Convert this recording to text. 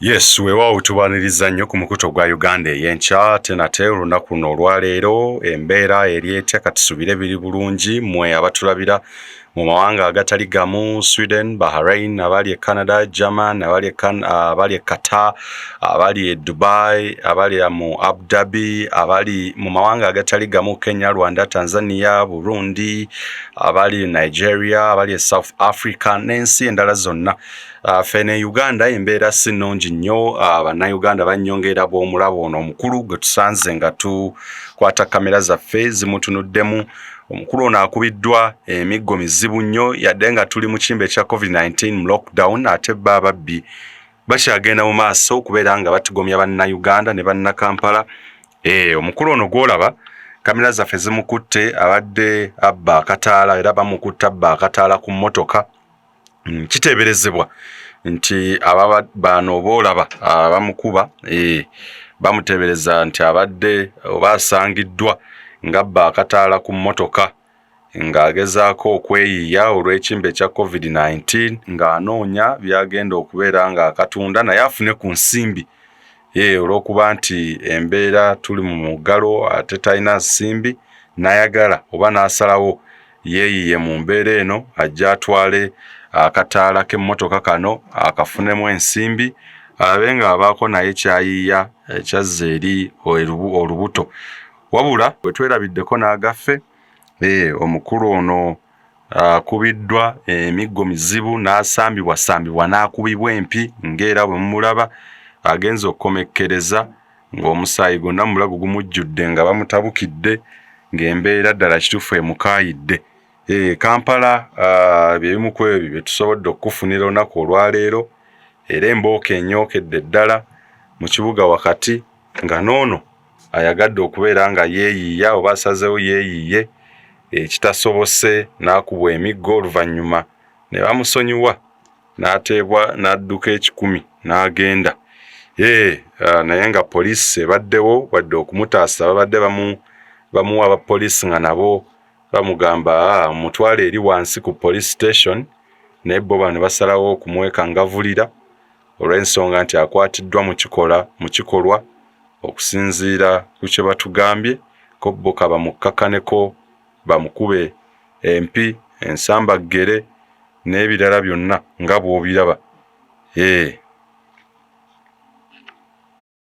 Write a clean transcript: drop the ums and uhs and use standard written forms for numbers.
Yes, weewaawo tubaaniriza nnyo ku mukutu ogwa Uganda ey'enkya ate nate olunaku luno olwaleero embeera eri etya katusubire biri bulungi mmwe abatulabira mu mawanga agatali gamu Sweden, Bahrain, abali e Canada, German, abali e abali e Qatar, abali e Dubai, abali mu Abu Dhabi, abali mu mawanga agatali gamu Kenya, Rwanda, Tanzania, Burundi, abali e Nigeria, abali e South Africa n'ensi endala zonna. Ffe ne Uganda embeera si nnungi nnyo. Bannayuganda bannyongera bw'omulaba ono omukulu gwe tusanze nga tukwata kamera zaffe zimutunuddemu. Omukulu ono akubiddwa emiggo mizibu nnyo yadde nga tuli mu kimbe ekya COVID-19 mu lockdown, ate bo ababbi bakyagenda mu maaso okubeera nga batigomya Bannayuganda ne Bannakampala. Omukulu ono gw'olaba kamera zaffe zimukutte abadde abba akataala era bamukutte abba akataala ku mmotoka. Kiteeberezebwa nti aba bano boolaba abamukuba bamuteebereza nti abadde oba asangiddwa ng'abba akataala ku mmotoka ng'agezaako okweyiiya olw'ekimbe ekya COVID-19 ng'anoonya by'agenda okubeera ng'akatunda naye afune ku nsimbi olw'okuba nti embeera tuli mu muggalo ate talina nsimbi n'ayagala oba n'asalawo yeeyiye mu mbeera eno ajje atwale akataala k'emmotoka kano akafunemu ensimbi abe ng'abaako naye ky'ayiiya ekyazza eri olubuto. Wabula bwe twerabiddeko n'agaffe, omukulu ono akubiddwa emiggo mizibu n'asambibwasambibwa n'akubibwa empi ng'era bwe mumulaba agenze okukomekkereza ng'omusaayi gwonna mu bulago gumujjudde nga bamutabukidde ng'embeera ddala kituufu emukaayidde. Kampala bye bimu ku ebyo bye tusobodde okukufunira olunaku olwaleero era embooko enyookedde ddala mu kibuga wakati nga n'ono ayagadde okubeera nga yeeyiiya oba asazeewo yeeyiiye ekitasobose n'akubwa emiggo oluvannyuma ne bamusonyiwa n'ateebwa n'adduka ekikumi n'agenda. Naye nga poliisi ebaddewo wadde okumutaasa babadde bamuwa abapoliisi nga nabo bamugamba mutwale eri wansi ku police station, naye bo bano ne basalawo okumwekangavulira olw'ensonga nti akwatiddwa mu kikolwa okusinziira ku kye batugambye ko bo ka bamukkakaneko bamukube empi, ensambaggere n'ebirala byonna nga bw'obiraba.